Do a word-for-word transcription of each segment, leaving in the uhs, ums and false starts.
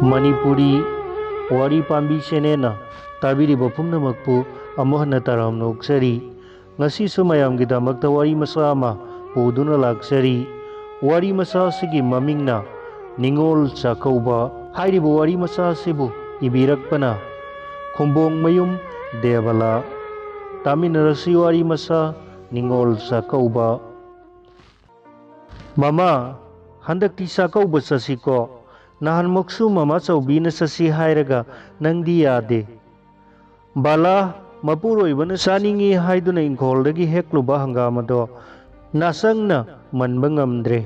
ꯃꯅꯤꯄꯨꯔꯤ ꯋꯥꯔꯤ ꯄꯥꯝꯕꯤ ꯆꯦꯅꯦꯜꯅ ꯇꯥꯕꯤꯔꯤꯕ ꯄꯨꯝꯅꯃꯛꯄꯨ ꯑꯃꯨꯛ ꯍꯟꯅ ꯇꯔꯥꯝꯅ ꯑꯣꯛꯆꯔꯤ꯫ ꯉꯁꯤꯁꯨ ꯃꯌꯥꯝꯒꯤꯗꯃꯛꯇ ꯋꯥꯔꯤ ꯃꯆꯥ ꯑꯃ ꯄꯨꯗꯨꯅ ꯂꯥꯛꯆꯔꯤ꯫ ꯋꯥꯔꯤ ꯃꯆꯥ ꯑꯁꯤꯒꯤ ꯃꯃꯤꯡꯅ ꯅꯤꯉꯣꯜ ꯆꯥꯛꯀꯧꯕ꯫ ꯍꯥꯏꯔꯤꯕ ꯋꯥꯔꯤ ꯃꯆꯥ ꯑꯁꯤꯕꯨ ꯏꯕꯤꯔꯛꯄꯅ ꯈꯨꯝꯕꯣꯡꯃꯌꯨꯝ ꯗꯦꯕꯂꯥ꯫ ꯇꯥꯃꯤꯟꯅꯔꯁꯤ ꯋꯥꯔꯤ ꯃꯆꯥ ꯅꯤꯉꯣꯜ ꯆꯥꯛꯀꯧꯕ꯫ ꯃꯃꯥ, ꯍꯟꯗꯛꯇꯤ ꯆꯥꯛꯀꯧꯕ ꯆꯠꯁꯤꯀꯣ꯫ ꯅꯍꯥꯟꯃꯨꯛꯁꯨ ꯃꯃꯥ ꯆꯧꯕꯤꯅ ꯆꯠꯁꯤ ꯍꯥꯏꯔꯒ ꯅꯪꯗꯤ ꯌꯥꯗꯦ꯫ ꯕꯥꯂꯥ, ꯃꯄꯨꯔꯣꯏꯕꯅ ꯆꯥꯅꯤꯡꯏ ꯍꯥꯏꯗꯨꯅ ꯏꯪꯈꯣꯜꯗꯒꯤ ꯍꯦꯛꯂꯨꯕ ꯍꯪꯒꯥꯝ ꯑꯗꯣ ꯅꯥꯆꯪꯅ ꯃꯟꯕ ꯉꯝꯗ꯭ꯔꯦ꯫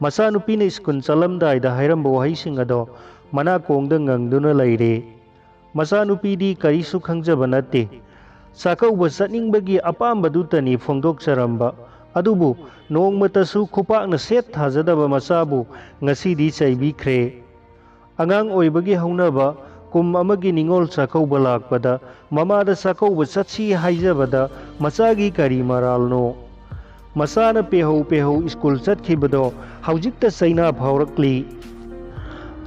ꯃꯆꯥꯅꯨꯄꯤꯅ ꯁ꯭ꯀꯨꯜ ꯆꯠꯂꯝꯗꯥꯏꯗ ꯍꯥꯏꯔꯝꯕ ꯋꯥꯍꯩꯁꯤꯡ ꯑꯗꯣ ꯃꯅꯥꯀꯣꯡꯗ ꯉꯪꯗꯨꯅ ꯂꯩꯔꯦ꯫ ꯃꯆꯥꯅꯨꯄꯤꯗꯤ ꯀꯔꯤꯁꯨ ꯈꯪꯖꯕ ꯅꯠꯇꯦ꯫ ꯆꯥꯛꯀꯧꯕ ꯆꯠꯅꯤꯡꯕꯒꯤ ꯑꯄꯥꯝꯕꯗꯨꯇꯅꯤ ꯐꯣꯡꯗꯣꯛꯆꯔꯝꯕ꯫ ꯑꯗꯨꯕꯨ ꯅꯣꯡꯃꯇꯁꯨ ꯈꯨꯄꯥꯛꯅ ꯁꯦꯠ ꯊꯥꯖꯗꯕ ꯃꯆꯥꯕꯨ ꯉꯁꯤꯗꯤ ꯆꯩꯕꯤꯈ꯭ꯔꯦ꯫ ꯑꯉꯥꯡ ꯑꯣꯏꯕꯒꯤ ꯍꯧꯅꯕ ꯀꯨꯝ ꯑꯃꯒꯤ ꯅꯤꯉꯣꯜ ꯆꯥꯛꯀꯧꯕ ꯂꯥꯛꯄꯗ ꯃꯃꯥꯗ ꯆꯥꯛꯀꯧꯕ ꯆꯠꯁꯤ ꯍꯥꯏꯖꯕꯗ ꯃꯆꯥꯒꯤ ꯀꯔꯤ ꯃꯔꯥꯜꯅꯣ? ꯃꯆꯥꯅ ꯄꯦꯍꯧ ꯄꯦꯍꯧ ꯁ꯭ꯀꯨꯜ ꯆꯠꯈꯤꯕꯗꯣ ꯍꯧꯖꯤꯛꯇ ꯆꯩꯅꯥ ꯐꯥꯎꯔꯛꯂꯤ꯫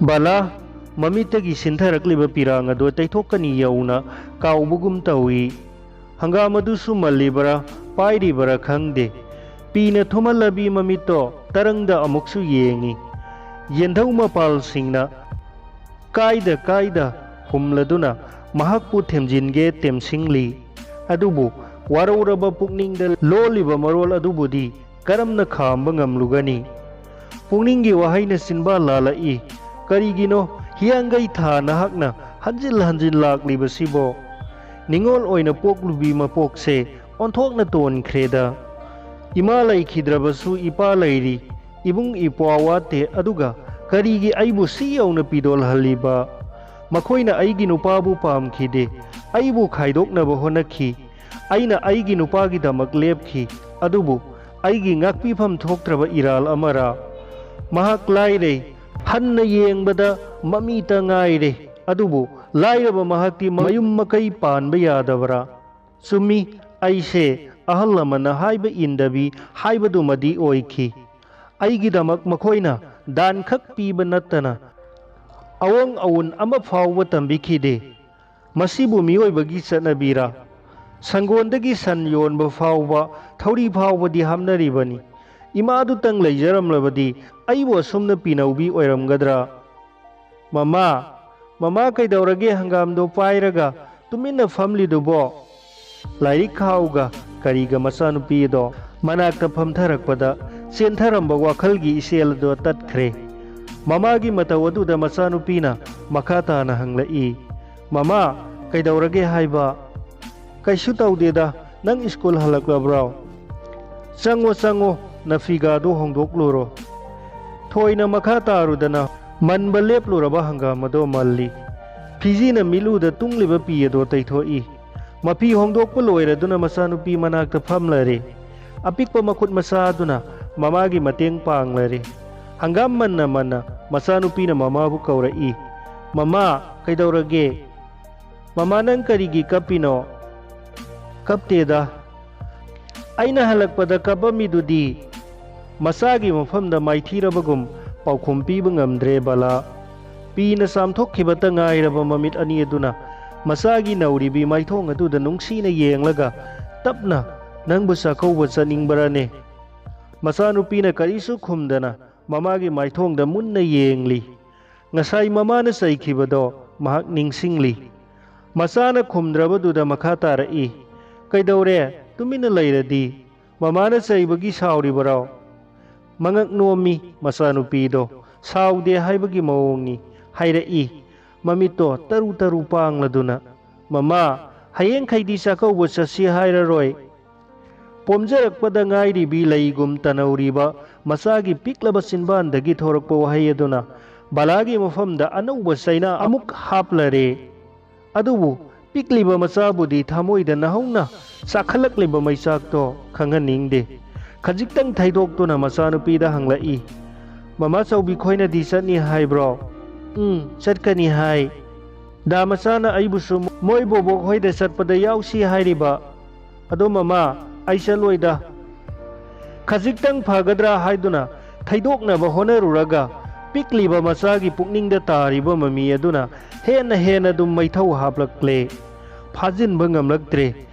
ꯕꯂꯥ, ꯃꯃꯤꯠꯇꯒꯤ ꯁꯤꯟꯊꯔꯛꯂꯤꯕ ꯄꯤꯔꯥꯡ ꯑꯗꯨ ꯇꯩꯊꯣꯛꯀꯅꯤ ꯌꯧꯅ ꯀꯥꯎꯕꯒꯨꯝ ꯇꯧꯏ꯫ ꯍꯪꯒꯥꯝ ꯑꯗꯨꯁꯨ ꯃꯜꯂꯤꯕꯔꯥ ꯄꯥꯏꯔꯤꯕꯔꯥ ꯈꯪꯗꯦ꯫ ꯄꯤꯅ ꯊꯨꯝꯍꯜꯂꯕꯤ ꯃꯃꯤꯠꯇꯣ ꯇꯔꯪꯗ ꯑꯃꯨꯛꯁꯨ ꯌꯦꯡꯏ꯫ ꯌꯦꯟꯙꯧ ꯃꯄꯥꯜꯁꯤꯡꯅ ꯀꯥꯏꯗ ꯀꯥꯏꯗ ꯍꯨꯝꯂꯗꯨꯅ ꯃꯍꯥꯛꯄꯨ ꯊꯦꯝꯖꯤꯟꯒꯦ ꯇꯦꯝꯁꯤꯡꯂꯤ꯫ ꯑꯗꯨꯕꯨ ꯋꯥꯔꯧꯔꯕ ꯄꯨꯛꯅꯤꯡꯗ ꯂꯣꯜꯂꯤꯕ ꯃꯔꯣꯜ ꯑꯗꯨꯕꯨꯗꯤ ꯀꯔꯝꯅ ꯈꯥꯝꯕ ꯉꯝꯂꯨꯒꯅꯤ? ꯄꯨꯛꯅꯤꯡꯒꯤ ꯋꯥꯍꯩꯅ ꯆꯤꯟꯕꯥꯜ ꯂꯥꯜꯂꯛꯏ꯫ ꯀꯔꯤꯒꯤꯅꯣ ꯍꯤꯌꯥꯡꯒꯩ ꯊꯥ ꯅꯍꯥꯛꯅ ꯍꯟꯖꯤꯜ ꯍꯟꯖꯤꯜ ꯂꯥꯛꯂꯤꯕꯁꯤꯕꯣ? ꯅꯤꯡꯉꯣꯜ ꯑꯣꯏꯅ ꯄꯣꯛꯂꯨꯕꯤ ꯃꯄꯣꯛꯁꯦ ꯑꯣꯟꯊꯣꯛꯅ ꯇꯣꯟꯈ꯭ꯔꯦꯗ꯫ ꯏꯃꯥ ꯂꯩꯈꯤꯗ꯭ꯔꯕꯁꯨ ꯏꯄꯥ ꯂꯩꯔꯤ, ꯏꯕꯨꯡ ꯏꯄ꯭ꯋꯥ ꯋꯥꯠꯇꯦ, ꯑꯗꯨꯒ ꯀꯔꯤꯒꯤ ꯑꯩꯕꯨ ꯁꯤ ꯌꯧꯅ ꯄꯤꯗꯣꯜꯍꯜꯂꯤꯕ? ꯃꯈꯣꯏꯅ ꯑꯩꯒꯤ ꯅꯨꯄꯥꯕꯨ ꯄꯥꯝꯈꯤꯗꯦ, ꯑꯩꯕꯨ ꯈꯥꯏꯗꯣꯛꯅꯕ ꯍꯣꯠꯅꯈꯤ꯫ ꯑꯩꯅ ꯑꯩꯒꯤ ꯅꯨꯄꯥꯒꯤꯗꯃꯛ ꯂꯦꯞꯈꯤ, ꯑꯗꯨꯕꯨ ꯑꯩꯒꯤ ꯉꯥꯛꯄꯤꯐꯝ ꯊꯣꯛꯇ꯭ꯔꯕ ꯏꯔꯥꯜ ꯑꯃꯔꯥ? ꯃꯍꯥꯛ ꯂꯥꯏꯔꯩ, ꯍꯟꯅ ꯌꯦꯡꯕꯗ ꯃꯃꯤꯇ ꯉꯥꯏꯔꯦ, ꯑꯗꯨꯕꯨ ꯂꯥꯏꯔꯕ ꯃꯍꯥꯛꯇꯤ ꯃꯌꯨꯝ ꯃꯀꯩ ꯄꯥꯟꯕ ꯌꯥꯗꯕꯔꯥ? ꯆꯨꯝꯃꯤ, ꯑꯩꯁꯦ ꯑꯍꯜ ꯂꯃꯟꯅ ꯍꯥꯏꯕ ꯏꯟꯗꯕꯤ ꯍꯥꯏꯕꯗꯨꯃꯗꯤ ꯑꯣꯏꯈꯤ꯫ ꯑꯩꯒꯤꯗꯃꯛ ꯃꯈꯣꯏꯅ ꯗꯥꯟꯈꯛ ꯄꯤꯕ ꯅꯠꯇꯅ ꯑꯋꯣꯡ ꯑꯋꯨꯟ ꯑꯃ ꯐꯥꯎꯕ ꯇꯝꯕꯤꯈꯤꯗꯦ꯫ ꯃꯁꯤꯕꯨ ꯃꯤꯑꯣꯏꯕꯒꯤ ꯆꯠꯅꯕꯤꯔꯥ? ꯁꯪꯒꯣꯟꯗꯒꯤ ꯁꯟ ꯌꯣꯟꯕ ꯐꯥꯎꯕ, ꯊꯧꯔꯤ ꯐꯥꯎꯕꯗꯤ ꯍꯥꯞꯅꯔꯤꯕꯅꯤ꯫ ꯏꯃꯥꯗꯨꯇꯪ ꯂꯩꯖꯔꯝꯂꯕꯗꯤ ꯑꯩꯕꯨ ꯑꯁꯨꯝꯅ ꯄꯤꯅꯧꯕꯤ ꯑꯣꯏꯔꯝꯒꯗ꯭ꯔꯥ? "ꯃꯃꯥ, ꯃꯃꯥ, ꯀꯩꯗꯧꯔꯒꯦ ꯍꯪꯒꯥꯝꯗꯣ ꯄꯥꯏꯔꯒ ꯇꯨꯃꯤꯟꯅ ꯐꯝꯂꯤꯗꯨꯕꯣ?" ꯂꯥꯏꯔꯤꯛ ꯈꯥꯎꯒ ꯀꯔꯤꯒ ꯃꯆꯥꯅꯨꯄꯤ ꯑꯗꯣ ꯃꯅꯥꯛꯇ ꯐꯝꯊꯔꯛꯄꯗ ꯆꯦꯟꯊꯔꯝꯕ ꯋꯥꯈꯜꯒꯤ ꯏꯆꯦꯜ ꯑꯗꯣ ꯇꯠꯈ꯭ꯔꯦ꯫ ꯃꯃꯥꯒꯤ ꯃꯇꯧ ꯑꯗꯨꯗ ꯃꯆꯥꯅꯨꯄꯤꯅ ꯃꯈꯥ ꯇꯥꯅ ꯍꯪꯂꯛꯏ, "ꯃꯃꯥ, ꯀꯩꯗꯧꯔꯒꯦ ꯍꯥꯏꯕ?" "ꯀꯩꯁꯨ ꯇꯧꯗꯦꯗ, ꯅꯪ ꯁ꯭ꯀꯨꯜ ꯍꯜꯂꯛꯂꯕ꯭ꯔꯣ? ꯆꯪꯉꯣ, ꯆꯪꯉꯣ, ꯅꯐꯤꯒꯥꯗꯨ ꯍꯣꯡꯗꯣꯛꯂꯨꯔꯣ꯫" ꯊꯣꯏꯅ ꯃꯈꯥ ꯇꯥꯔꯨꯗꯅ ꯃꯟꯕ ꯂꯦꯞꯂꯨꯔꯕ ꯍꯪꯒꯥꯝ ꯑꯗꯣ ꯃꯜꯂꯤ꯫ ꯐꯤꯖꯤꯅ ꯃꯤꯠꯂꯨꯗ ꯇꯨꯡꯂꯤꯕ ꯄꯤ ꯑꯗꯣ ꯇꯩꯊꯣꯛꯏ꯫ ꯃꯐꯤ ꯍꯣꯡꯗꯣꯛꯄ ꯂꯣꯏꯔꯗꯨꯅ ꯃꯆꯥꯅꯨꯄꯤ ꯃꯅꯥꯛꯇ ꯐꯝꯂꯔꯦ꯫ ꯑꯄꯤꯛꯄ ꯃꯈꯨꯠ ꯃꯆꯥ ꯑꯗꯨꯅ ꯃꯃꯥꯒꯤ ꯃꯇꯦꯡ ꯄꯥꯡꯂꯔꯦ꯫ ꯍꯪꯒꯥꯝ ꯃꯟꯅ ꯃꯟꯅ ꯃꯆꯥꯅꯨꯄꯤꯅ ꯃꯃꯥꯕꯨ ꯀꯧꯔꯛꯏ, "ꯃꯃꯥ, ꯀꯩꯗꯧꯔꯒꯦ? ꯃꯃꯥ, ꯅꯪ ꯀꯔꯤꯒꯤ ꯀꯞꯄꯤꯅꯣ?" "ꯀꯞꯇꯦꯗ꯫ ꯑꯩꯅ ꯍꯜꯂꯛꯄꯗ ꯀꯞꯄꯝꯃꯤꯗꯨꯗꯤ?" ꯃꯆꯥꯒꯤ ꯃꯐꯝꯗ ꯃꯥꯏꯊꯤꯔꯕꯒꯨꯝ ꯄꯥꯎꯈꯨꯝ ꯄꯤꯕ ꯉꯝꯗ꯭ꯔꯦ ꯕꯂꯥ꯫ ꯄꯤꯅ ꯆꯥꯝꯊꯣꯛꯈꯤꯕꯇ ꯉꯥꯏꯔꯕ ꯃꯃꯤꯠ ꯑꯅꯤ ꯑꯗꯨꯅ ꯃꯆꯥꯒꯤ ꯅꯧꯔꯤꯕꯤ ꯃꯥꯏꯊꯣꯡ ꯑꯗꯨꯗ ꯅꯨꯡꯁꯤꯅ ꯌꯦꯡꯂꯒ ꯇꯞꯅ, "ꯅꯪꯕꯨ ꯆꯥꯛꯀꯧꯕ ꯆꯠꯅꯤꯡꯕ꯭ꯔꯥꯅꯦ?" ꯃꯆꯥꯅꯨꯄꯤꯅ ꯀꯔꯤꯁꯨ ꯈꯨꯝꯗꯅ ꯃꯃꯥꯒꯤ ꯃꯥꯏꯊꯣꯡꯗ ꯃꯨꯟꯅ ꯌꯦꯡꯂꯤ꯫ ꯉꯁꯥꯏ ꯃꯃꯥꯅ ꯆꯩꯈꯤꯕꯗꯣ ꯃꯍꯥꯛ ꯅꯤꯡꯁꯤꯡꯂꯤ꯫ ꯃꯆꯥꯅ ꯈꯨꯝꯗ꯭ꯔꯕꯗꯨꯗ ꯃꯈꯥ ꯇꯥꯔꯛꯏ, "ꯀꯩꯗꯧꯔꯦ? ꯇꯨꯃꯤꯟꯅ ꯂꯩꯔꯗꯤ? ꯃꯃꯥꯅ ꯆꯩꯕꯒꯤ ꯁꯥꯎꯔꯤꯕꯔꯣ?" ꯃꯉꯛ ꯅꯣꯝꯃꯤ ꯃꯆꯥꯅꯨꯄꯤꯗꯣ꯫ "ꯁꯥꯎꯗꯦ ꯍꯥꯏꯕꯒꯤ ꯃꯑꯣꯡꯅꯤ," ꯍꯥꯏꯔꯛꯏ, ꯃꯃꯤꯠꯇꯣ ꯇꯔꯨ ꯇꯔꯨ ꯄꯥꯡꯂꯗꯨꯅ꯫ "ꯃꯃꯥ, ꯍꯌꯦꯡꯈꯩꯗꯤ ꯆꯥꯛꯀꯧꯕ ꯆꯠꯁꯤ ꯍꯥꯏꯔꯔꯣꯏ?" ꯄꯣꯝꯖꯔꯛꯄꯗ ꯉꯥꯏꯔꯤꯕꯤ ꯂꯩꯒꯨꯝ ꯇꯅꯧꯔꯤꯕ ꯃꯆꯥꯒꯤ ꯄꯤꯛꯂꯕ ꯆꯤꯟꯕꯥꯟꯗꯒꯤ ꯊꯣꯔꯛꯄ ꯋꯥꯍꯩ ꯑꯗꯨꯅ ꯕꯂꯥꯒꯤ ꯃꯐꯝꯗ ꯑꯅꯧꯕ ꯆꯩꯅꯥ ꯑꯃꯨꯛ ꯍꯥꯞꯂꯔꯦ꯫ ꯑꯗꯨꯕꯨ ꯄꯤꯛꯂꯤꯕ ꯃꯆꯥꯕꯨꯗꯤ ꯊꯃꯣꯏꯗ ꯅꯧꯍꯧꯅ ꯆꯥꯈꯠꯂꯛꯂꯤꯕ ꯃꯩꯆꯥꯛꯇꯣ ꯈꯪꯍꯟꯅꯤꯡꯗꯦ꯫ ꯈꯖꯤꯛꯇꯪ ꯊꯩꯗꯣꯛꯇꯨꯅ ꯃꯆꯥꯅꯨꯄꯤꯗ ꯍꯪꯂꯛꯏ, "ꯃꯃꯥ ꯆꯧꯕꯤ ꯈꯣꯏꯅꯗꯤ ꯆꯠꯅꯤ ꯍꯥꯏꯕ꯭ꯔꯣ?" "ꯎꯝ, ꯆꯠꯀꯅꯤ ꯍꯥꯏ꯫ ꯗꯥ ꯃꯆꯥꯅ ꯑꯩꯕꯨꯁꯨ ꯃꯣꯏ ꯕꯣꯕꯣꯛ ꯍꯣꯏꯗ ꯆꯠꯄꯗ ꯌꯥꯎꯁꯤ ꯍꯥꯏꯔꯤꯕ꯫ ꯑꯗꯣ ꯃꯃꯥ, ꯑꯩ ꯆꯠꯂꯣꯏꯗ꯫" ꯈꯖꯤꯛꯇꯪ ꯐꯒꯗ꯭ꯔꯥ ꯍꯥꯏꯗꯨꯅ ꯊꯩꯗꯣꯛꯅꯕ ꯍꯣꯠꯅꯔꯨꯔꯒ ꯄꯤꯛꯂꯤꯕ ꯃꯆꯥꯒꯤ ꯄꯨꯛꯅꯤꯡꯗ ꯇꯥꯔꯤꯕ ꯃꯃꯤ ꯑꯗꯨꯅ ꯍꯦꯟꯅ ꯍꯦꯟꯅ ꯑꯗꯨꯝ ꯃꯩꯊꯧ ꯍꯥꯞꯂꯛꯂꯦ꯫ ꯐꯥꯖꯤꯟꯕ ꯉꯝꯂꯛꯇ꯭ꯔꯦ꯫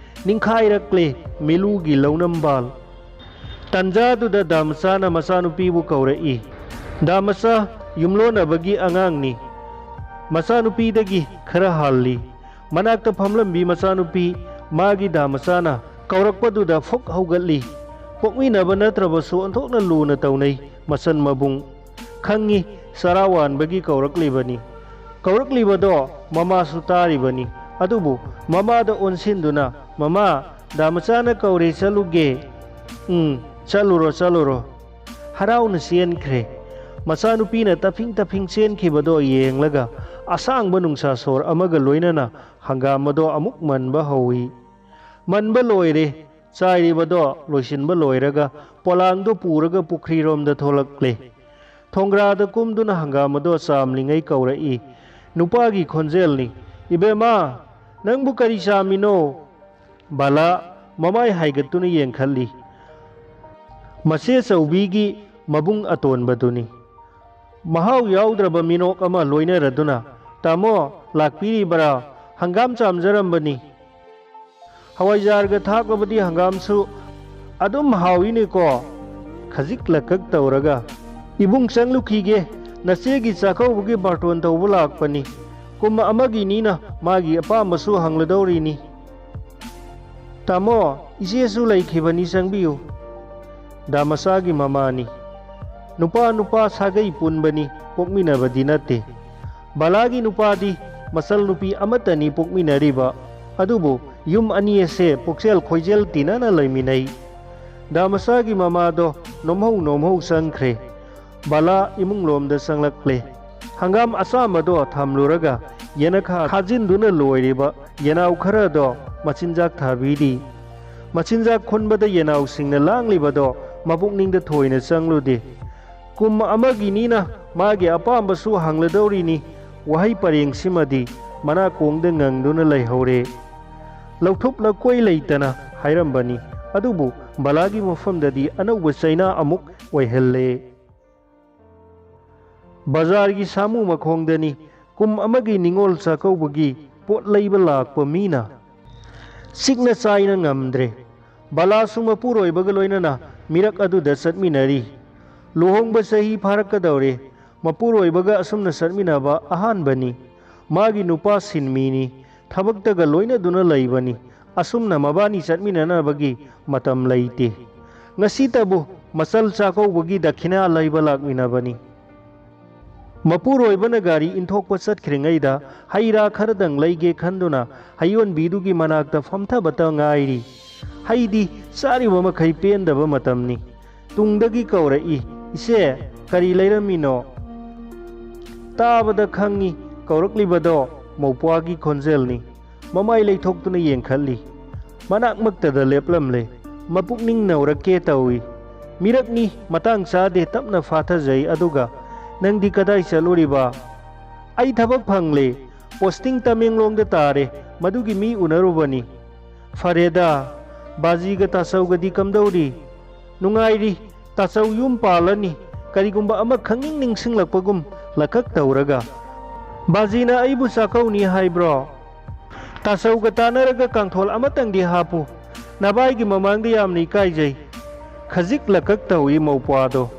ꯅꯤꯡꯈꯥꯏꯔꯛꯂꯦ ꯃꯤꯂꯨꯒꯤ ꯂꯧꯅꯝꯕꯥꯜ꯫ ꯇꯟꯖꯥꯗꯨꯗ ꯗꯥꯃꯆꯥꯅ ꯃꯆꯥꯅꯨꯄꯤꯕꯨ ꯀꯧꯔꯛꯏ꯫ ꯗꯥꯃꯆꯥ ꯌꯨꯝꯂꯣꯟꯅꯕꯒꯤ ꯑꯉꯥꯡꯅꯤ꯫ ꯃꯆꯥꯅꯨꯄꯤꯗꯒꯤ ꯈꯔ ꯍꯥꯜꯂꯤ꯫ ꯃꯅꯥꯛꯇ ꯐꯝꯂꯝꯕꯤ ꯃꯆꯥꯅꯨꯄꯤ ꯃꯥꯒꯤ ꯗꯥꯃꯆꯥꯅ ꯀꯧꯔꯛꯄꯗꯨꯗ ꯐꯨꯛ ꯍꯧꯒꯠꯂꯤ꯫ ꯄꯣꯛꯃꯤꯟꯅꯕ ꯅꯠꯇ꯭ꯔꯕꯁꯨ ꯑꯣꯟꯊꯣꯛꯅ ꯂꯨꯅ ꯇꯧꯅꯩ ꯃꯆꯟ ꯃꯕꯨꯡ꯫ ꯈꯪꯉꯤ, ꯆꯔꯥ ꯋꯥꯟꯕꯒꯤ ꯀꯧꯔꯛꯂꯤꯕꯅꯤ꯫ ꯀꯧꯔꯛꯂꯤꯕꯗꯣ ꯃꯃꯥꯁꯨ ꯇꯥꯔꯤꯕꯅꯤ꯫ ꯑꯗꯨꯕꯨ ꯃꯃꯥꯗ ꯑꯣꯟꯁꯤꯟꯗꯨꯅ, "ꯃꯃꯥ, ꯗꯥꯃꯆꯥꯅ ꯀꯧꯔꯦ, ꯆꯠꯂꯨꯒꯦ꯫" "ꯎꯝ, ꯆꯠꯂꯨꯔꯣ, ꯆꯠꯂꯨꯔꯣ꯫" ꯍꯔꯥꯎꯅ ꯆꯦꯟꯈ꯭ꯔꯦ꯫ ꯃꯆꯥꯅꯨꯄꯤꯅ ꯇꯞꯐꯤꯡ ꯇꯞꯐꯤꯡ ꯆꯦꯟꯈꯤꯕꯗꯣ ꯌꯦꯡꯂꯒ ꯑꯁꯥꯡꯕ ꯅꯨꯡꯁꯥ ꯁꯣꯔ ꯑꯃꯒ ꯂꯣꯏꯅꯅ ꯍꯪꯒꯥꯝ ꯑꯗꯣ ꯑꯃꯨꯛ ꯃꯟꯕ ꯍꯧꯏ꯫ ꯃꯟꯕ ꯂꯣꯏꯔꯦ꯫ ꯆꯥꯏꯔꯤꯕꯗꯣ ꯂꯣꯏꯁꯤꯟꯕ ꯂꯣꯏꯔꯒ ꯄꯣꯂꯥꯡꯗꯣ ꯄꯨꯔꯒ ꯄꯨꯈ꯭ꯔꯤꯔꯣꯝꯗ ꯊꯣꯛꯂꯛꯂꯦ꯫ ꯊꯣꯡꯒ꯭ꯔꯥꯗ ꯀꯨꯝꯗꯨꯅ ꯍꯪꯒꯥꯝ ꯑꯗꯣ ꯆꯥꯝꯂꯤꯉꯩ ꯀꯧꯔꯛꯏ꯫ ꯅꯨꯄꯥꯒꯤ ꯈꯣꯟꯖꯦꯜꯅꯤ꯫ "ꯏꯕꯦꯝꯃ, ꯅꯪꯕꯨ ꯀꯔꯤ ꯆꯥꯝꯃꯤꯅꯣ?" ꯕꯂꯥ ꯃꯃꯥꯏ ꯍꯥꯏꯒꯠꯇꯨꯅ ꯌꯦꯡꯈꯠꯂꯤ꯫ ꯃꯆꯦ ꯆꯧꯕꯤꯒꯤ ꯃꯕꯨꯡ ꯑꯇꯣꯟꯕꯗꯨꯅꯤ꯫ ꯃꯍꯥꯎ ꯌꯥꯎꯗ꯭ꯔꯕ ꯃꯤꯅꯣꯛ ꯑꯃ ꯂꯣꯏꯅꯔꯗꯨꯅ, "ꯇꯥꯃꯣ, ꯂꯥꯛꯄꯤꯔꯤꯕꯔꯥ? ꯍꯪꯒꯥꯝ ꯆꯥꯝꯖꯔꯝꯕꯅꯤ꯫" "ꯍꯋꯥꯏꯖꯥꯔꯒ ꯊꯥꯛꯂꯕꯗꯤ ꯍꯪꯒꯥꯝꯁꯨ ꯑꯗꯨꯝ ꯍꯥꯎꯏꯅꯦꯀꯣ?" ꯈꯖꯤꯛ ꯂꯀꯛ ꯇꯧꯔꯒ, "ꯏꯕꯨꯡ ꯆꯪꯂꯨꯈꯤꯒꯦ, ꯅꯆꯦꯒꯤ ꯆꯥꯛꯀꯧꯕꯒꯤ ꯕꯥꯔꯇꯣꯟ ꯇꯧꯕ ꯂꯥꯛꯄꯅꯤ꯫ ꯀꯨꯝ ꯑꯃꯒꯤꯅꯤꯅ ꯃꯥꯒꯤ ꯑꯄꯥꯝꯕꯁꯨ ꯍꯪꯂꯗꯧꯔꯤꯅꯤ꯫" "ꯇꯥꯃꯣ, ꯏꯆꯦꯁꯨ ꯂꯩꯈꯤꯕꯅꯤ, ꯆꯪꯕꯤꯌꯨ꯫" ꯗꯥꯃꯆꯥꯒꯤ ꯃꯃꯥꯅꯤ꯫ ꯅꯨꯄꯥ ꯅꯨꯄꯥ ꯁꯥꯒꯩ ꯄꯨꯟꯕꯅꯤ, ꯄꯣꯛꯃꯤꯟꯅꯕꯗꯤ ꯅꯠꯇꯦ꯫ ꯕꯂꯥꯒꯤ ꯅꯨꯄꯥꯗꯤ ꯃꯆꯜ ꯅꯨꯄꯤ ꯑꯃꯠꯇꯅꯤ ꯄꯣꯛꯃꯤꯟꯅꯔꯤꯕ, ꯑꯗꯨꯕꯨ ꯌꯨꯝ ꯑꯅꯤ ꯑꯁꯦ ꯄꯨꯛꯆꯦꯜ ꯈꯣꯏꯖꯦꯜ ꯇꯤꯟꯅꯅ ꯂꯩꯃꯤꯟꯅꯩ꯫ ꯗꯥꯃꯆꯥꯒꯤ ꯃꯃꯥꯗꯣ ꯅꯣꯝꯍꯧ ꯅꯣꯝꯍꯧ ꯆꯪꯈ꯭ꯔꯦ꯫ ꯕꯂꯥ ꯏꯃꯨꯡꯂꯣꯝꯗ ꯆꯪꯂꯛꯂꯦ꯫ ꯍꯪꯒꯥꯝ ꯑꯆꯥꯝꯕꯗꯣ ꯊꯝꯂꯨꯔꯒ ꯌꯦꯅꯈꯥ ꯈꯥꯖꯤꯟꯗꯨꯅ ꯂꯣꯏꯔꯤꯕ ꯌꯦꯅꯥꯎ ꯈꯔꯗꯣ ꯃꯆꯤꯟꯖꯥꯛ ꯊꯥꯕꯤꯔꯤ꯫ ꯃꯆꯤꯟꯖꯥꯛ ꯈꯨꯟꯕꯗ ꯌꯦꯅꯥꯎꯁꯤꯡꯅ ꯂꯥꯡꯂꯤꯕꯗꯣ ꯃꯄꯨꯛꯅꯤꯡꯗ ꯊꯣꯏꯅ ꯆꯪꯂꯨꯗꯦ꯫ ꯀꯨꯝ ꯑꯃꯒꯤꯅꯤꯅ ꯃꯥꯒꯤ ꯑꯄꯥꯝꯕꯁꯨ ꯍꯪꯂꯗꯧꯔꯤꯅꯤ꯫ ꯋꯥꯍꯩ ꯄꯔꯦꯡꯁꯤꯃꯗꯤ ꯃꯅꯥꯀꯣꯡꯗ ꯉꯪꯗꯨꯅ ꯂꯩꯍꯧꯔꯦ꯫ ꯂꯧꯊꯣꯛ ꯂꯧꯀꯣꯏ ꯂꯩꯇꯅ ꯍꯥꯏꯔꯝꯕꯅꯤ꯫ ꯑꯗꯨꯕꯨ ꯕꯂꯥꯒꯤ ꯃꯐꯝꯗꯗꯤ ꯑꯅꯧꯕ ꯆꯩꯅꯥ ꯑꯃꯨꯛ ꯑꯣꯏꯍꯜꯂꯦ꯫ ꯕꯖꯥꯔꯒꯤ ꯁꯥꯃꯨ ꯃꯈꯣꯡꯗꯅꯤ ꯀꯨꯝ ꯑꯃꯒꯤ ꯅꯤꯉꯣꯜ ꯆꯥꯛꯀꯧꯕꯒꯤ ꯄꯣꯠ ꯂꯩꯕ ꯂꯥꯛꯄ ꯃꯤꯅ꯫ ꯆꯤꯛꯅ ꯆꯥꯏꯅ ꯉꯝꯗ꯭ꯔꯦ꯫ ꯕꯂꯥꯁꯨ ꯃꯄꯨꯔꯣꯏꯕꯒ ꯂꯣꯏꯅꯅ ꯃꯤꯔꯛ ꯑꯗꯨꯗ ꯆꯠꯃꯤꯟꯅꯔꯤ꯫ ꯂꯨꯍꯣꯡꯕ ꯆꯍꯤ ꯐꯥꯔꯛꯀꯗꯧꯔꯦ꯫ ꯃꯄꯨꯔꯣꯏꯕꯒ ꯑꯁꯨꯝꯅ ꯆꯠꯃꯤꯟꯅꯕ ꯑꯍꯥꯟꯕꯅꯤ꯫ ꯃꯥꯒꯤ ꯅꯨꯄꯥ ꯁꯤꯟꯃꯤꯅꯤ꯫ ꯊꯕꯛꯇꯒ ꯂꯣꯏꯅꯗꯨꯅ ꯂꯩꯕꯅꯤ꯫ ꯑꯁꯨꯝꯅ ꯃꯕꯥꯅꯤ ꯆꯠꯃꯤꯟꯅꯅꯕꯒꯤ ꯃꯇꯝ ꯂꯩꯇꯦ꯫ ꯉꯁꯤꯇꯕꯨ ꯃꯆꯜ ꯆꯥꯛꯀꯧꯕꯒꯤ ꯗꯈꯤꯅꯥ ꯂꯩꯕ ꯂꯥꯛꯃꯤꯟꯅꯕꯅꯤ꯫ ꯃꯄꯨꯔꯣꯏꯕꯅ ꯒꯥꯔꯤ ꯏꯟꯊꯣꯛꯄ ꯆꯠꯈ꯭ꯔꯤꯉꯩꯗ ꯍꯩ ꯔꯥ ꯈꯔꯗꯪ ꯂꯩꯒꯦ ꯈꯟꯗꯨꯅ ꯍꯩꯌꯣꯟꯕꯤꯗꯨꯒꯤ ꯃꯅꯥꯛꯇ ꯐꯝꯊꯕꯇ ꯉꯥꯏꯔꯤ꯫ ꯍꯩꯗꯤ ꯆꯥꯔꯤꯕ ꯃꯈꯩ ꯄꯦꯟꯗꯕ ꯃꯇꯝꯅꯤ꯫ ꯇꯨꯡꯗꯒꯤ ꯀꯧꯔꯛꯏ, "ꯏꯆꯦ, ꯀꯔꯤ ꯂꯩꯔꯝꯃꯤꯅꯣ?" ꯇꯥꯕꯗ ꯈꯪꯉꯤ, ꯀꯧꯔꯛꯂꯤꯕꯗꯣ ꯃꯧꯄ꯭ꯋꯥꯒꯤ ꯈꯣꯟꯖꯦꯜꯅꯤ꯫ ꯃꯃꯥꯏ ꯂꯩꯊꯣꯛꯇꯨꯅ ꯌꯦꯡꯈꯠꯂꯤ꯫ ꯃꯅꯥꯛꯃꯛꯇꯗ ꯂꯦꯞꯂꯝꯂꯦ꯫ ꯃꯄꯨꯛꯅꯤꯡ ꯅꯧꯔꯛꯀꯦ ꯇꯧꯏ꯫ "ꯃꯤꯔꯛꯅꯤ, ꯃꯇꯥꯡ ꯆꯥꯗꯦ, ꯇꯞꯅ ꯐꯥꯊꯖꯩ꯫ ꯑꯗꯨꯒ ꯅꯪꯗꯤ ꯀꯗꯥꯏ ꯆꯠꯂꯨꯔꯤꯕ?" "ꯑꯩ ꯊꯕꯛ ꯐꯪꯂꯦ꯫ ꯄꯣꯁꯇꯤꯡ ꯇꯃꯦꯡꯂꯣꯡꯗ ꯇꯥꯔꯦ꯫ ꯃꯗꯨꯒꯤ ꯃꯤ ꯎꯅꯔꯨꯕꯅꯤ꯫" "ꯐꯔꯦꯗ, ꯕꯥꯖꯤꯒ ꯇꯥꯆꯧꯒꯗꯤ ꯀꯝꯗꯧꯔꯤ?" "ꯅꯨꯡꯉꯥꯏꯔꯤ꯫ ꯇꯥꯆꯧ ꯌꯨꯝ ꯄꯥꯜꯂꯅꯤ꯫ ꯀꯔꯤꯒꯨꯝꯕ ꯑꯃ ꯈꯪꯅꯤꯡ ꯅꯤꯡꯁꯤꯡꯂꯛꯄꯒꯨꯝ ꯂꯀꯛ ꯇꯧꯔꯒ꯫ ꯕꯥꯖꯤꯅ ꯑꯩꯕꯨ ꯆꯥꯛꯀꯧꯅꯤ ꯍꯥꯏꯕ꯭ꯔꯣ?" "ꯇꯥꯆꯧꯒ ꯇꯥꯟꯅꯔꯒ ꯀꯥꯡꯊꯣꯜ ꯑꯃꯇꯪꯗꯤ ꯍꯥꯞꯄꯨ꯫ ꯅꯚꯥꯏꯒꯤ ꯃꯃꯥꯡꯗ ꯌꯥꯝꯅ ꯏꯀꯥꯏꯖꯩ꯫" ꯈꯖꯤꯛ ꯂꯀꯛ ꯇꯧꯏ ꯃꯧꯄ꯭ꯋꯥꯗꯣ꯫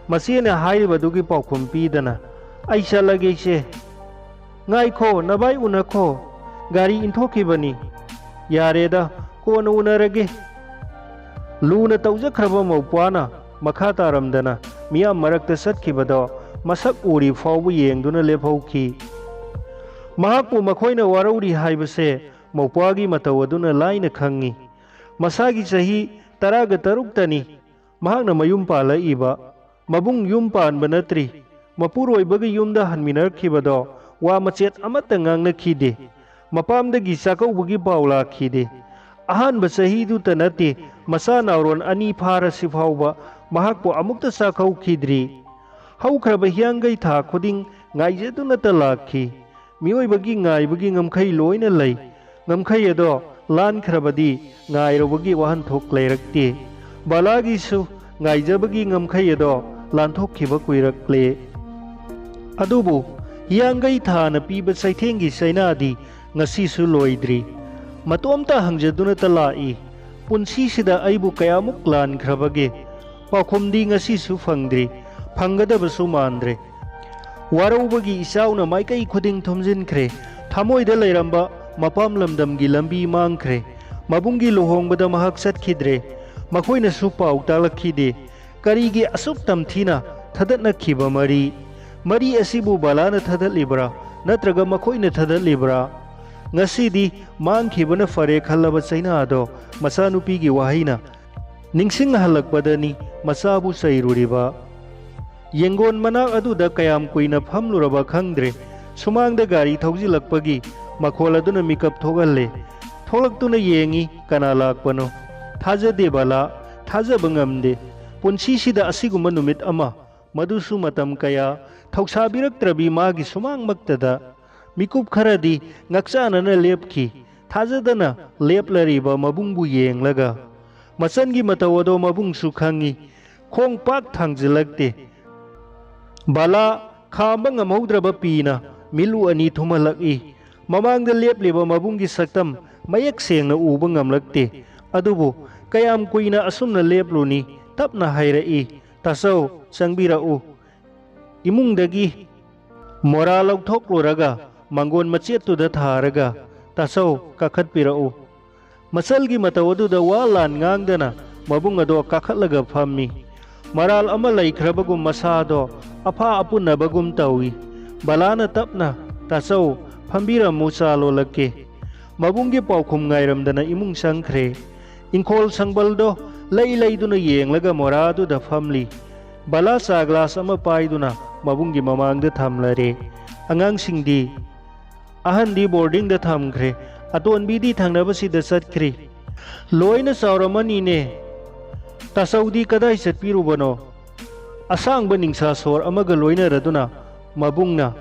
ꯃꯆꯦꯅ ꯍꯥꯏꯔꯤꯕꯗꯨꯒꯤ ꯄꯥꯎꯈꯨꯝ ꯄꯤꯗꯅ, "ꯑꯩ ꯆꯠꯂꯒꯦ, ꯏꯆꯦ꯫" "ꯉꯥꯏꯈꯣ, ꯅꯚꯥꯏ ꯎꯅꯈꯣ꯫ ꯒꯥꯔꯤ ꯏꯟꯊꯣꯛꯈꯤꯕꯅꯤ꯫" "ꯌꯥꯔꯦꯗ, ꯀꯣꯟꯅ ꯎꯅꯔꯒꯦ꯫" ꯂꯨꯅ ꯇꯧꯖꯈ꯭ꯔꯕ ꯃꯧꯄ꯭ꯋꯥꯅ ꯃꯈꯥ ꯇꯥꯔꯝꯗꯅ ꯃꯤꯌꯥꯝ ꯃꯔꯛꯇ ꯆꯠꯈꯤꯕꯗꯣ ꯃꯁꯛ ꯎꯔꯤ ꯐꯥꯎꯕ ꯌꯦꯡꯗꯨꯅ ꯂꯦꯞꯍꯧꯈꯤ꯫ ꯃꯍꯥꯛꯄꯨ ꯃꯈꯣꯏꯅ ꯋꯥꯔꯧꯔꯤ ꯍꯥꯏꯕꯁꯦ ꯃꯧꯄ꯭ꯋꯥꯒꯤ ꯃꯇꯧ ꯑꯗꯨꯅ ꯂꯥꯏꯅ ꯈꯪꯉꯤ꯫ ꯃꯁꯥꯒꯤ ꯆꯍꯤ ꯇꯔꯥꯒ ꯇꯔꯨꯛꯇꯅꯤ ꯃꯍꯥꯛꯅ ꯃꯌꯨꯝ ꯄꯥꯜꯂꯛꯏꯕ꯫ ꯃꯕꯨꯡ ꯌꯨꯝ ꯄꯥꯟꯕ ꯅꯠꯇ꯭ꯔꯤ꯫ ꯃꯄꯨꯔꯣꯏꯕꯒꯤ ꯌꯨꯝꯗ ꯍꯟꯃꯤꯟꯅꯔꯛꯈꯤꯕꯗꯣ ꯋꯥ ꯃꯆꯦꯠ ꯑꯃꯠꯇ ꯉꯥꯡꯅꯈꯤꯗꯦ꯫ ꯃꯄꯥꯝꯗꯒꯤ ꯆꯥꯛꯀꯧꯕꯒꯤ ꯄꯥꯎ ꯂꯥꯛꯈꯤꯗꯦ꯫ ꯑꯍꯥꯟꯕ ꯆꯍꯤꯗꯨꯇ ꯅꯠꯇꯦ, ꯃꯆꯥ ꯅꯥꯎꯔꯣꯟ ꯑꯅꯤ ꯐꯥꯔꯁꯤ ꯐꯥꯎꯕ ꯃꯍꯥꯛꯄꯨ ꯑꯃꯨꯛꯇ ꯆꯥꯛꯀꯧꯈꯤꯗ꯭ꯔꯤ꯫ ꯍꯧꯈ꯭ꯔꯕ ꯍꯤꯌꯥꯡꯒꯩ ꯊꯥ ꯈꯨꯗꯤꯡ ꯉꯥꯏꯖꯗꯨꯅꯇ ꯂꯥꯛꯈꯤ꯫ ꯃꯤꯑꯣꯏꯕꯒꯤ ꯉꯥꯏꯕꯒꯤ ꯉꯝꯈꯩ ꯂꯣꯏꯅ ꯂꯩ꯫ ꯉꯝꯈꯩ ꯑꯗꯣ ꯂꯥꯟꯈ꯭ꯔꯕꯗꯤ ꯉꯥꯏꯔꯨꯕꯒꯤ ꯋꯥꯍꯟꯊꯣꯛ ꯂꯩꯔꯛꯇꯦ꯫ ꯕꯂꯥꯒꯤꯁꯨ ꯉꯥꯏꯖꯕꯒꯤ ꯉꯝꯈꯩ ꯑꯗꯣ ꯂꯥꯟꯊꯣꯛꯈꯤꯕ ꯀꯨꯏꯔꯛꯂꯦ꯫ ꯑꯗꯨꯕꯨ ꯍꯤꯌꯥꯡꯒꯩ ꯊꯥꯅ ꯄꯤꯕ ꯆꯩꯊꯦꯡꯒꯤ ꯆꯩꯅꯥꯗꯤ ꯉꯁꯤꯁꯨ ꯂꯣꯏꯗ꯭ꯔꯤ꯫ ꯃꯇꯣꯝꯇ ꯍꯪꯖꯗꯨꯅꯇ ꯂꯥꯛꯏ꯫ ꯄꯨꯟꯁꯤꯁꯤꯗ ꯑꯩꯕꯨ ꯀꯌꯥꯃꯨꯛ ꯂꯥꯟꯈ꯭ꯔꯕꯒꯦ? ꯄꯥꯎꯈꯨꯝꯗꯤ ꯉꯁꯤꯁꯨ ꯐꯪꯗ꯭ꯔꯤ, ꯐꯪꯒꯗꯕꯁꯨ ꯃꯥꯟꯗ꯭ꯔꯦ꯫ ꯋꯥꯔꯧꯕꯒꯤ ꯏꯆꯥꯎꯅ ꯃꯥꯏꯀꯩ ꯈꯨꯗꯤꯡ ꯊꯨꯝꯖꯤꯟꯈ꯭ꯔꯦ꯫ ꯊꯃꯣꯏꯗ ꯂꯩꯔꯝꯕ ꯃꯄꯥꯝ ꯂꯝꯗꯝꯒꯤ ꯂꯝꯕꯤ ꯃꯥꯡꯈ꯭ꯔꯦ꯫ ꯃꯕꯨꯡꯒꯤ ꯂꯨꯍꯣꯡꯕꯗ ꯃꯍꯥꯛ ꯆꯠꯈꯤꯗ꯭ꯔꯦ꯫ ꯃꯈꯣꯏꯅꯁꯨ ꯄꯥꯎ ꯇꯥꯛꯂꯛꯈꯤꯗꯦ꯫ ꯀꯔꯤꯒꯤ ꯑꯁꯨꯛ ꯇꯝꯊꯤꯅ ꯊꯗꯠꯅꯈꯤꯕ ꯃꯔꯤ? ꯃꯔꯤ ꯑꯁꯤꯕꯨ ꯕꯂꯥꯅ ꯊꯗꯠꯂꯤꯕ꯭ꯔꯥ, ꯅꯠꯇ꯭ꯔꯒ ꯃꯈꯣꯏꯅ ꯊꯗꯠꯂꯤꯕ꯭ꯔꯥ? ꯉꯁꯤꯗꯤ ꯃꯥꯡꯈꯤꯕꯅ ꯐꯔꯦ ꯈꯜꯂꯕ ꯆꯩꯅꯥ ꯑꯗꯣ ꯃꯆꯥꯅꯨꯄꯤꯒꯤ ꯋꯥꯍꯩꯅ ꯅꯤꯡꯁꯤꯡꯍꯜꯂꯛꯄꯗꯅꯤ ꯃꯆꯥꯕꯨ ꯆꯩꯔꯨꯔꯤꯕ꯫ ꯌꯦꯡꯒꯣꯟ ꯃꯅꯥꯛ ꯑꯗꯨꯗ ꯀꯌꯥꯝ ꯀꯨꯏꯅ ꯐꯝꯂꯨꯔꯕ ꯈꯪꯗ꯭ꯔꯦ꯫ ꯁꯨꯃꯥꯡꯗ ꯒꯥꯔꯤ ꯊꯧꯖꯤꯜꯂꯛꯄꯒꯤ ꯃꯈꯣꯜ ꯑꯗꯨꯅ ꯃꯤꯀꯞ ꯊꯣꯛꯍꯜꯂꯦ꯫ ꯊꯣꯛꯂꯛꯇꯨꯅ ꯌꯦꯡꯉꯤ, ꯀꯅꯥ ꯂꯥꯛꯄꯅꯣ? ꯊꯥꯖꯗꯦ ꯕꯂꯥ, ꯊꯥꯖꯕ ꯉꯝꯗꯦ꯫ ꯄꯨꯟꯁꯤꯁꯤꯗ ꯑꯁꯤꯒꯨꯝꯕ ꯅꯨꯃꯤꯠ ꯑꯃ, ꯃꯗꯨꯁꯨ ꯃꯇꯝ ꯀꯌꯥ ꯊꯧꯁꯥꯕꯤꯔꯛꯇ꯭ꯔꯕꯤ ꯃꯥꯒꯤ ꯁꯨꯃꯥꯡꯃꯛꯇꯗ꯫ ꯃꯤꯀꯨꯞ ꯈꯔꯗꯤ ꯉꯛꯆꯥꯅꯅ ꯂꯦꯞꯈꯤ, ꯊꯥꯖꯗꯅ ꯂꯦꯞꯂꯔꯤꯕ ꯃꯕꯨꯡꯕꯨ ꯌꯦꯡꯂꯒ꯫ ꯃꯆꯟꯒꯤ ꯃꯇꯧ ꯑꯗꯣ ꯃꯕꯨꯡꯁꯨ ꯈꯪꯏ꯫ ꯈꯣꯡ ꯄꯥꯛ ꯊꯥꯡꯖꯤꯜꯂꯛꯇꯦ꯫ ꯕꯂꯥ ꯈꯥꯝꯕ ꯉꯝꯍꯧꯗ꯭ꯔꯕ ꯄꯤꯅ ꯃꯤꯠꯂꯨ ꯑꯅꯤ ꯊꯨꯝꯍꯜꯂꯛꯏ꯫ ꯃꯃꯥꯡꯗ ꯂꯦꯞꯂꯤꯕ ꯃꯕꯨꯡꯒꯤ ꯁꯛꯇꯝ ꯃꯌꯦꯛ ꯁꯦꯡꯅ ꯎꯕ ꯉꯝꯂꯛꯇꯦ꯫ ꯑꯗꯨꯕꯨ ꯀꯌꯥꯝ ꯀꯨꯏꯅ ꯑꯁꯨꯝꯅ ꯂꯦꯞꯂꯨꯅꯤ? ꯇꯞꯅ ꯍꯥꯏꯔꯛꯏ, "ꯇꯥꯆꯧ, ꯆꯪꯕꯤꯔꯛꯎ꯫" ꯏꯃꯨꯡꯗꯒꯤ ꯃꯣꯔꯥ ꯂꯧꯊꯣꯛꯂꯨꯔꯒ ꯃꯥꯡꯒꯣꯟ ꯃꯆꯦꯠꯇꯨꯗ ꯊꯥꯔꯒ, "ꯇꯥꯆꯧ, ꯀꯥꯈꯠꯄꯤꯔꯛꯎ꯫" ꯃꯆꯜꯒꯤ ꯃꯇꯧ ꯑꯗꯨꯗ ꯋꯥ ꯂꯥꯟ ꯉꯥꯡꯗꯅ ꯃꯕꯨꯡ ꯑꯗꯣ ꯀꯥꯈꯠꯂꯒ ꯐꯝꯃꯤ꯫ ꯃꯔꯥꯜ ꯑꯃ ꯂꯩꯈ꯭ꯔꯕꯒꯨꯝ ꯃꯁꯥꯗꯣ ꯑꯐꯥ ꯑꯄꯨꯟꯅꯕꯒꯨꯝ ꯇꯧꯏ꯫ ꯕꯂꯥꯅ ꯇꯞꯅ, "ꯇꯥꯆꯧ, ꯐꯝꯕꯤꯔꯝꯃꯨ, ꯆꯥ ꯂꯣꯜꯂꯛꯀꯦ꯫" ꯃꯕꯨꯡꯒꯤ ꯄꯥꯎꯈꯨꯝ ꯉꯥꯏꯔꯝꯗꯅ ꯏꯃꯨꯡ ꯆꯪꯈ꯭ꯔꯦ꯫ ꯏꯪꯈꯣꯜ ꯁꯪꯕꯜꯗꯣ ꯂꯩ ꯂꯩꯗꯨꯅ ꯌꯦꯡꯂꯒ ꯃꯣꯔꯥꯗꯨꯗ ꯐꯝꯂꯤ꯫ ꯕꯂꯥ ꯆꯥ ꯒ꯭ꯂꯥꯁ ꯑꯃ ꯄꯥꯏꯗꯨꯅ ꯃꯕꯨꯡꯒꯤ ꯃꯃꯥꯡꯗ ꯊꯝꯂꯔꯦ꯫ ꯑꯉꯥꯡꯁꯤꯡꯗꯤ ꯑꯍꯟꯗꯤ ꯕꯣꯔꯗꯤꯡꯗ ꯊꯝꯈ꯭ꯔꯦ꯫ ꯑꯇꯣꯟꯕꯤꯗꯤ ꯊꯪꯅꯕꯁꯤꯗ ꯆꯠꯈ꯭ꯔꯤ꯫ "ꯂꯣꯏꯅ ꯆꯥꯎꯔꯝꯃꯅꯤꯅꯦ꯫ ꯇꯥꯆꯧꯗꯤ ꯀꯗꯥꯏ ꯆꯠꯄꯤꯔꯨꯕꯅꯣ?" ꯑꯁꯥꯡꯕ ꯅꯤꯡꯁꯥ ꯁꯣꯔ ꯑꯃꯒ ꯂꯣꯏꯅꯔꯗꯨꯅ ꯃꯕꯨꯡꯅ,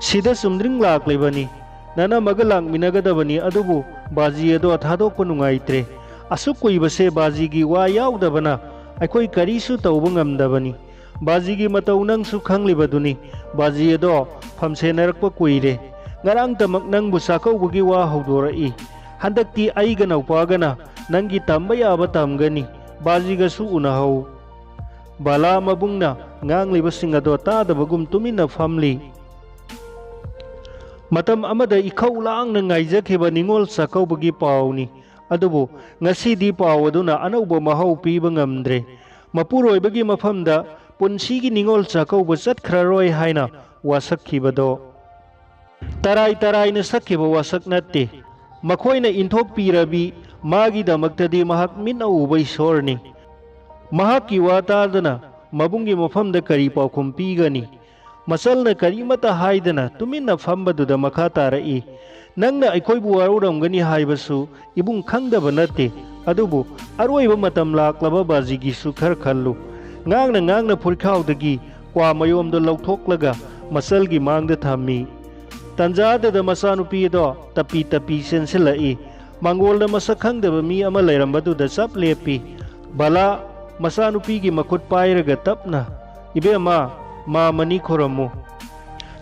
"ꯁꯤꯗ ꯆꯨꯝꯗ꯭ꯔꯤꯡ ꯂꯥꯛꯂꯤꯕꯅꯤ꯫ ꯅꯅꯝꯃꯒ ꯂꯥꯛꯃꯤꯟꯅꯒꯗꯕꯅꯤ, ꯑꯗꯨꯕꯨ ꯕꯥꯖꯤ ꯑꯗꯣ ꯊꯥꯗꯣꯛꯄ ꯅꯨꯡꯉꯥꯏꯇ꯭ꯔꯦ꯫ ꯑꯁꯨꯛ ꯀꯨꯏꯕꯁꯦ ꯕꯥꯖꯤꯒꯤ ꯋꯥ ꯌꯥꯎꯗꯕꯅ ꯑꯩꯈꯣꯏ ꯀꯔꯤꯁꯨ ꯇꯧꯕ ꯉꯝꯗꯕꯅꯤ꯫ ꯕꯥꯖꯤꯒꯤ ꯃꯇꯧ ꯅꯪꯁꯨ ꯈꯪꯂꯤꯕꯗꯨꯅꯤ꯫ ꯕꯥꯖꯤ ꯑꯗꯣ ꯐꯝꯁꯦꯟꯅꯔꯛꯄ ꯀꯨꯏꯔꯦ꯫ ꯉꯔꯥꯡꯇꯃꯛ ꯅꯪꯕꯨ ꯆꯥꯛꯀꯧꯕꯒꯤ ꯋꯥ ꯍꯧꯗꯣꯔꯛꯏ꯫ ꯍꯟꯗꯛꯇꯤ ꯑꯩꯒ ꯅꯧꯄꯥꯒꯅ ꯅꯪꯒꯤ ꯇꯝꯕ ꯌꯥꯕ ꯇꯝꯒꯅꯤ꯫ ꯕꯥꯖꯤꯒꯁꯨ ꯎꯅꯍꯧ꯫" ꯕꯂꯥ ꯃꯕꯨꯡꯅ ꯉꯥꯡꯂꯤꯕꯁꯤꯡ ꯑꯗꯣ ꯇꯥꯗꯕꯒꯨꯝ ꯇꯨꯃꯤꯟꯅ ꯐꯝꯂꯤ꯫ ꯃꯇꯝ ꯑꯃꯗ ꯏꯈꯧ ꯂꯥꯡꯅ ꯉꯥꯏꯖꯈꯤꯕ ꯅꯤꯉꯣꯜ ꯆꯥꯛꯀꯧꯕꯒꯤ ꯄꯥꯎꯅꯤ꯫ ꯑꯗꯨꯕꯨ ꯉꯁꯤꯗꯤ ꯄꯥꯎ ꯑꯗꯨꯅ ꯑꯅꯧꯕ ꯃꯍꯥꯎ ꯄꯤꯕ ꯉꯝꯗ꯭ꯔꯦ꯫ ꯃꯄꯨꯔꯣꯏꯕꯒꯤ ꯃꯐꯝꯗ ꯄꯨꯟꯁꯤꯒꯤ ꯅꯤꯉꯣꯜ ꯆꯥꯛꯀꯧꯕ ꯆꯠꯈ꯭ꯔꯔꯣꯏ ꯍꯥꯏꯅ ꯋꯥꯁꯛꯈꯤꯕꯗꯣ ꯇꯔꯥꯏ ꯇꯔꯥꯏꯅ ꯁꯛꯈꯤꯕ ꯋꯥꯁꯛ ꯅꯠꯇꯦ꯫ ꯃꯈꯣꯏꯅ ꯏꯟꯊꯣꯛꯄꯤꯔꯕꯤ ꯃꯥꯒꯤꯗꯃꯛꯇꯗꯤ ꯃꯍꯥꯛ ꯃꯤꯠꯅ ꯎꯕ ꯏꯁꯣꯔꯅꯤ꯫ ꯃꯍꯥꯛꯀꯤ ꯋꯥ ꯇꯥꯗꯅ ꯃꯕꯨꯡꯒꯤ ꯃꯐꯝꯗ ꯀꯔꯤ ꯄꯥꯎꯈꯨꯝ ꯄꯤꯒꯅꯤ? ꯃꯆꯜꯅ ꯀꯔꯤꯃꯠꯇ ꯍꯥꯏꯗꯅ ꯇꯨꯃꯤꯟꯅ ꯐꯝꯕꯗꯨꯗ ꯃꯈꯥ ꯇꯥꯔꯛꯏ, "ꯅꯪꯅ ꯑꯩꯈꯣꯏꯕꯨ ꯋꯥꯔꯧꯔꯝꯒꯅꯤ ꯍꯥꯏꯕꯁꯨ ꯏꯕꯨꯡ ꯈꯪꯗꯕ ꯅꯠꯇꯦ꯫ ꯑꯗꯨꯕꯨ ꯑꯔꯣꯏꯕ ꯃꯇꯝ ꯂꯥꯛꯂꯕ ꯕꯥꯖꯤꯒꯤꯁꯨ ꯈꯔ ꯈꯜꯂꯨ꯫" ꯉꯥꯡꯅ ꯉꯥꯡꯅ ꯐꯨꯔꯤꯈꯥꯎꯗꯒꯤ ꯀ꯭ꯋꯥ ꯃꯌꯣꯝꯗꯣ ꯂꯧꯊꯣꯛꯂꯒ ꯃꯆꯜꯒꯤ ꯃꯥꯡꯗ ꯊꯝꯃꯤ꯫ ꯇꯟꯖꯥꯗꯨꯗ ꯃꯆꯥꯅꯨꯄꯤ ꯑꯗꯣ ꯇꯞꯄꯤ ꯇꯞꯄꯤ ꯆꯦꯟꯁꯤꯜꯂꯛꯏ꯫ ꯃꯥꯡꯒꯣꯜꯗ ꯃꯁꯛ ꯈꯪꯗꯕ ꯃꯤ ꯑꯃ ꯂꯩꯔꯝꯕꯗꯨꯗ ꯆꯞ ꯂꯦꯞꯄꯤ꯫ ꯕꯂꯥ ꯃꯆꯥꯅꯨꯄꯤꯒꯤ ꯃꯈꯨꯠ ꯄꯥꯏꯔꯒ ꯇꯞꯅ, "ꯏꯕꯦꯝꯃ, ꯃꯥ ꯃꯅꯤ ꯈꯨꯔꯝꯃꯨ꯫"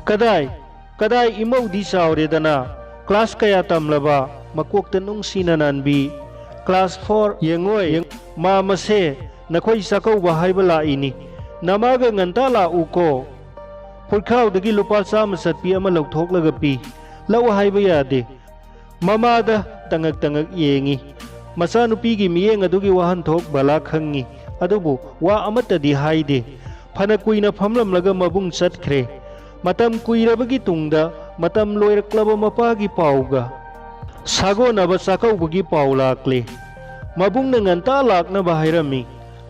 "ꯀꯗꯥꯏ, ꯀꯗꯥꯏ ꯏꯃꯧꯗꯤ ꯆꯥꯎꯔꯦꯗꯅ꯫ ꯀ꯭ꯂꯥꯁ ꯀꯌꯥ ꯇꯝꯂꯕ?" ꯃꯀꯣꯛꯇ ꯅꯨꯡꯁꯤꯅ ꯅꯥꯟꯕꯤ꯫ "Class four." "ꯌꯦꯡꯉꯣꯏ, ꯃꯥ ꯃꯁꯦ ꯅꯈꯣꯏ ꯆꯥꯛꯀꯧꯕ ꯍꯥꯏꯕ ꯂꯥꯛꯏꯅꯤ꯫ ꯅꯃꯥꯒ ꯉꯟꯇꯥ ꯂꯥꯛꯎꯀꯣ꯫" ꯐꯨꯔꯤꯈꯥꯎꯗꯒꯤ ꯂꯨꯄꯥ ꯆꯥꯝꯃ ꯆꯠꯄꯤ ꯑꯃ ꯂꯧꯊꯣꯛꯂꯒ ꯄꯤ꯫ "ꯂꯧ ꯍꯥꯏꯕ ꯌꯥꯗꯦ꯫" ꯃꯃꯥꯗ ꯇꯉꯛ ꯇꯉꯛ ꯌꯦꯡꯉꯤ꯫ ꯃꯆꯥꯅꯨꯄꯤꯒꯤ ꯃꯤꯠꯌꯦꯡ ꯑꯗꯨꯒꯤ ꯋꯥꯍꯟꯊꯣꯛ ꯕꯂꯥ ꯈꯪꯉꯤ, ꯑꯗꯨꯕꯨ ꯋꯥ ꯑꯃꯠꯇꯗꯤ ꯍꯥꯏꯗꯦ꯫ ꯐꯅ ꯀꯨꯏꯅ ꯐꯝꯂꯝꯂꯒ ꯃꯕꯨꯡ ꯆꯠꯈ꯭ꯔꯦ꯫ ꯃꯇꯝ ꯀꯨꯏꯔꯕꯒꯤ ꯇꯨꯡꯗ, ꯃꯇꯝ ꯂꯣꯏꯔꯛꯂꯕ ꯃꯄꯥꯒꯤ ꯄꯥꯎꯒ ꯁꯥꯒꯣꯟꯅꯕ ꯆꯥꯛꯀꯧꯕꯒꯤ ꯄꯥꯎ ꯂꯥꯛꯂꯦ꯫ ꯃꯕꯨꯡꯅ ꯉꯟꯇꯥ ꯂꯥꯛꯅꯕ ꯍꯥꯏꯔꯝꯃꯤ꯫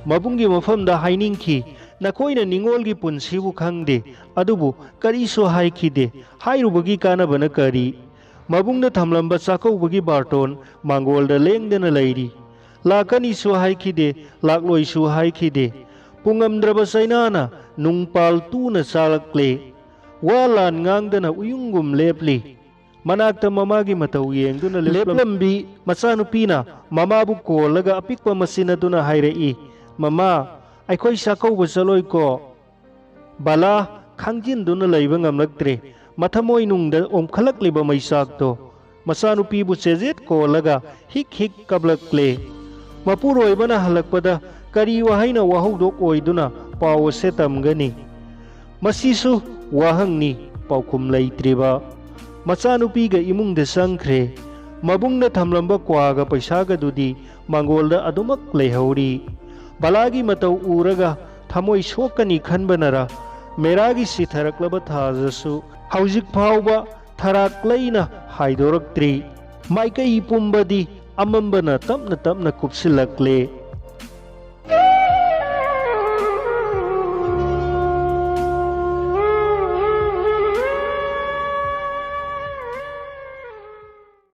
ꯃꯕꯨꯡꯒꯤ ꯃꯐꯝꯗ ꯍꯥꯏꯅꯤꯡꯈꯤ, "ꯅꯈꯣꯏꯅ ꯅꯤꯉꯣꯜꯒꯤ ꯄꯨꯟꯁꯤꯕꯨ ꯈꯪꯗꯦ꯫" ꯑꯗꯨꯕꯨ ꯀꯔꯤꯁꯨ ꯍꯥꯏꯈꯤꯗꯦ꯫ ꯍꯥꯏꯔꯨꯕꯒꯤ ꯀꯥꯟꯅꯕꯅ ꯀꯔꯤ? ꯃꯕꯨꯡꯅ ꯊꯝꯂꯝꯕ ꯆꯥꯛꯀꯧꯕꯒꯤ ꯕꯥꯔꯇꯣꯟ ꯃꯥꯡꯒꯣꯜꯗ ꯂꯦꯡꯗꯅ ꯂꯩꯔꯤ꯫ ꯂꯥꯛꯀꯅꯤꯁꯨ ꯍꯥꯏꯈꯤꯗꯦ, ꯂꯥꯛꯂꯣꯏꯁꯨ ꯍꯥꯏꯈꯤꯗꯦ꯫ ꯄꯨꯡꯉꯝꯗ꯭ꯔꯕ ꯆꯩꯅꯥꯅ ꯅꯨꯡꯄꯥꯜ ꯇꯨꯅ ꯆꯥꯂꯛꯂꯦ꯫ ꯋꯥ ꯂꯥꯟ ꯉꯥꯡꯗꯅ ꯎꯌꯨꯡꯒꯨꯝ ꯂꯦꯞꯂꯤ꯫ ꯃꯅꯥꯛꯇ ꯃꯃꯥꯒꯤ ꯃꯇꯧ ꯌꯦꯡꯗꯨꯅ ꯂꯦꯞꯂꯝꯕꯤ ꯃꯆꯥꯅꯨꯄꯤꯅ ꯃꯃꯥꯕꯨ ꯀꯣꯜꯂꯒ ꯑꯄꯤꯛꯄ ꯃꯆꯤꯟ ꯑꯗꯨꯅ ꯍꯥꯏꯔꯛꯏ, "ꯃꯃꯥ, "ꯑꯩꯈꯣꯏ ꯆꯥꯛꯀꯧꯕ ꯆꯠꯂꯣꯏꯀꯣ?" ꯕꯂꯥ ꯈꯥꯡꯖꯤꯟꯗꯨꯅ ꯂꯩꯕ ꯉꯝꯂꯛꯇ꯭ꯔꯦ꯫ ꯃꯊꯃꯣꯏ ꯅꯨꯡꯗ ꯑꯣꯝꯈꯠꯂꯛꯂꯤꯕ ꯃꯩꯆꯥꯛꯇꯣ ꯃꯆꯥꯅꯨꯄꯤꯕꯨ ꯆꯦꯖꯦꯠ ꯀꯣꯜꯂꯒ ꯍꯤꯛ ꯍꯤꯛ ꯀꯞꯂꯛꯂꯦ꯫ ꯃꯄꯨꯔꯣꯏꯕꯅ ꯍꯜꯂꯛꯄꯗ ꯀꯔꯤ ꯋꯥꯍꯩꯅ ꯋꯥꯍꯧꯗꯣꯛ ꯑꯣꯏꯗꯨꯅ ꯄꯥꯎ ꯑꯁꯦ ꯇꯝꯒꯅꯤ? ꯃꯁꯤꯁꯨ ꯋꯥꯍꯪꯅꯤ, ꯄꯥꯎꯈꯨꯝ ꯂꯩꯇ꯭ꯔꯤꯕ꯫ ꯃꯆꯥꯅꯨꯄꯤꯒ ꯏꯃꯨꯡꯗ ꯆꯪꯈ꯭ꯔꯦ꯫ ꯃꯕꯨꯡꯅ ꯊꯝꯂꯝꯕ ꯀ꯭ꯋꯥꯒ ꯄꯩꯁꯥꯒꯗꯨꯗꯤ ꯃꯥꯡꯒꯣꯜꯗ ꯑꯗꯨꯃꯛ ꯂꯩꯍꯧꯔꯤ꯫ ꯕꯂꯥꯒꯤ ꯃꯇꯧ ꯎꯔꯒ ꯊꯃꯣꯏ ꯁꯣꯛꯀꯅꯤ ꯈꯟꯕꯅꯔ, ꯃꯦꯔꯥꯒꯤ ꯁꯤꯊꯔꯛꯂꯕ ꯊꯥꯖꯁꯨ ꯍꯧꯖꯤꯛ ꯐꯥꯎꯕ ꯊꯔꯥꯛ ꯂꯩꯅ ꯍꯥꯏꯗꯣꯔꯛꯇ꯭ꯔꯤ꯫ ꯃꯥꯏꯀꯩ ꯄꯨꯝꯕꯗꯤ ꯑꯃꯝꯕꯅ ꯇꯞꯅ ꯇꯞꯅ ꯀꯨꯞꯁꯤꯜꯂꯛꯂꯦ꯫